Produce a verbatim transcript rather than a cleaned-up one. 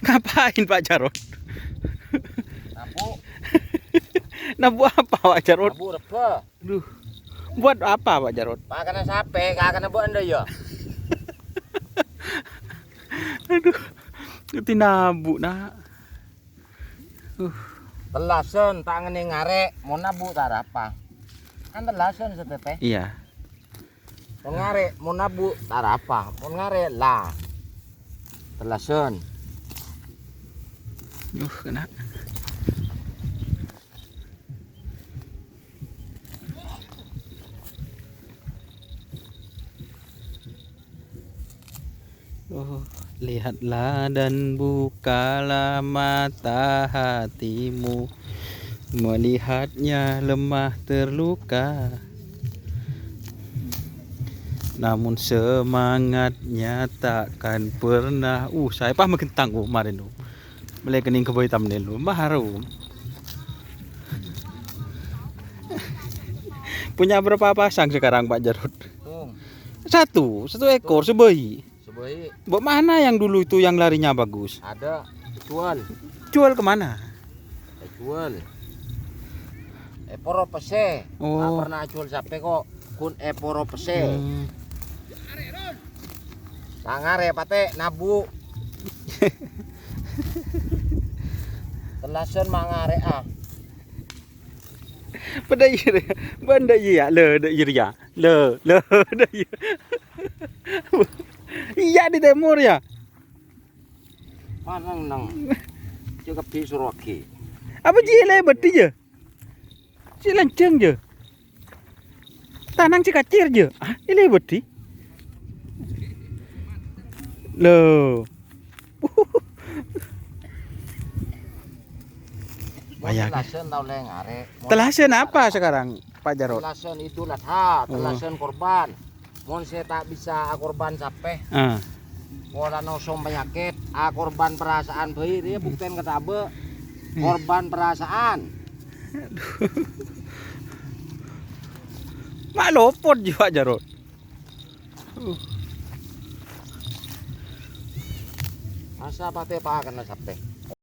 Ngapain, Pak Jarot? Nabu'. Nabu' apa, Pak Jarot? Nabu' rebbhâ. Duh. Buat apa, Pak Jarot? Pakanna sapè, kakanna bu' anda ya. Aduh. Ngerti nabu', Nak. Uh. Tellasan ta' ngennèng ngarè', mon nabu' ta' arapa. Kan tellasan sapè. Iya. Mon ngarè', mon nabu' ta' arapa, mon ngarè' la. Tellasan. Uh, kena. Oh, lihatlah dan bukalah mata hatimu, melihatnya lemah terluka. Namun semangatnya takkan pernah. Uh, saya pas magentang, oh, kemarin, oh. Mulai kening kebay thumbnail, oh. Mahar, oh. Punya berapa pasang sekarang, Pak Jarot? Tung. Satu, satu ekor, sebei. Sebei. Mbok mana yang dulu itu yang larinya bagus? Ada. Jual. Jual kemana? Jual. Eh, poro pèssè. Oh. Nggak pernah jual sapè kok. Kun eh poro pèssè. Hmm. Mangare pate nabu. Tellasan mangare ah. Padâ iyâ, bâ'na dâ' iyâ, lè, dâ' iyâ rèya. Lè, lè, dâ' iyâ. Iyâ, di timur, yâ. Manang nang. Cekep di Surwagi. Apa jiyâ lè bâdhi, yâ? Cè' lanjhâng, yâ. Tanang cè' kacèr, yâ. Ah, ilè bâdhi. Lè. Bayang. Tellasan tao lè ngarè'. Tellasan apa sekarang, Pak Jarot? Tellasan Idul Adha, oh, tellasan korban. Mon sè ta' bisa akorban sapè. Ah. Polana osom panyakèt, akorban perasaan bhâi, rèya buktèn katabâ'. Hmm. Korban perasaan. Aduh. Ma' lopot jiyâ, Pak Jarot. Masa pate pakanna sapè?